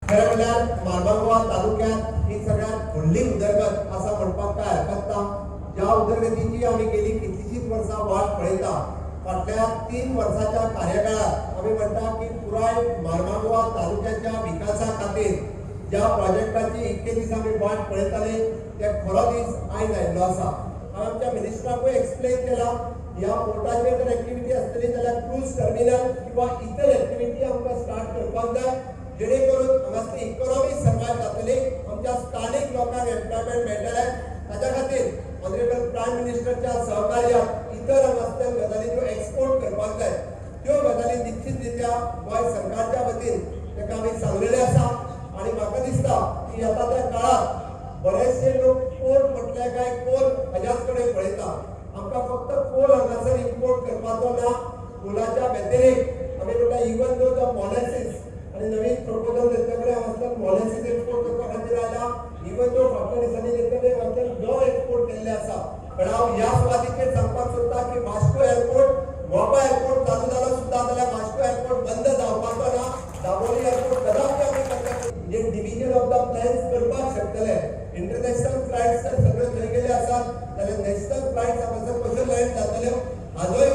खरें म्हणल्यार मार्मागोवा तालुक्यात ही सगळ्यात व्हडली उदरगत आसा म्हणपाक काय हरकत ना. ज्या उदरगतीची आमी गेली कितलीशींच वर्सां वाट पळयता, फाटल्या 3 वर्साच्या कार्यकाळात आमी म्हणटा की पुराय मार्मागोवा तालुक्याच्या विकासा खातीर ज्या प्रोजेक्टाची इतके दीस आमी वाट पळयताले ते खरो दीस आयज आयिल्लो आसा. हांवें आमच्या मिनिस्टराकूय एक्सप्लेन केला, ह्या पोर्टाचेर जर एक्टिविटी आसतली जाल्यार क्रूज टर्मिनल किंवा इतर एक्टिविटी आमकां स्टार्ट करपाक जाय, जेणे करून हांगासली इकॉनॉमी सर्वायव जातली, आमच्या स्थानीक लोकांक एम्प्लॉयमेंट मेळटलें. ताच्या खातीर ऑनरेबल प्रायम मिनिस्टरच्या सहकार्यान इतर हांगासल्यान गजाली ज्यो एक्सपोर्ट करपाक जाय त्यो गजाली निश्चित रित्या गोंय सरकारच्या वतीन ताका आमी सांगलेलें आसा. आनी म्हाका दिसता की येता त्या काळात बरेचशे लोक पोर्ट म्हटल्यार काय कोल हाज्याच कडेन पळयता. आमकां फक्त कोल हांगासर इम्पोर्ट करपाचो ना, कोलाच्या व्यतिरिक्त आमी म्हणटा इवन दो the molasses आनी नवीन प्रपोजल तेंच्या कडेन हांगासर मॉलेसीस एक्सपोर्ट करपा खातीर आयला. इवन दो फाटल्या दिसांनी तेंचे कडेन हांगासर गंव एक्सपोर्ट केल्ले आसा. पण हांव ह्या सुवातीचेर सांगपाक सोदता की वास्को एअरपोर्ट, मोपा एअरपोर्ट चालू जालो सुद्दां जाल्यार वास्को एअरपोर्ट बंद जावपाचो ना. दाबोली एअरपोर्ट कदापि आमी करता जे डिविजन ऑफ the plans करपाक शकतले. इंटरनॅशनल फ्लायट्स जर सगळ्यो थंय गेले आसात जाल्यार नॅशनल फ्लायट्स हांगासर कश्यो लँड जातल्यो हाजोय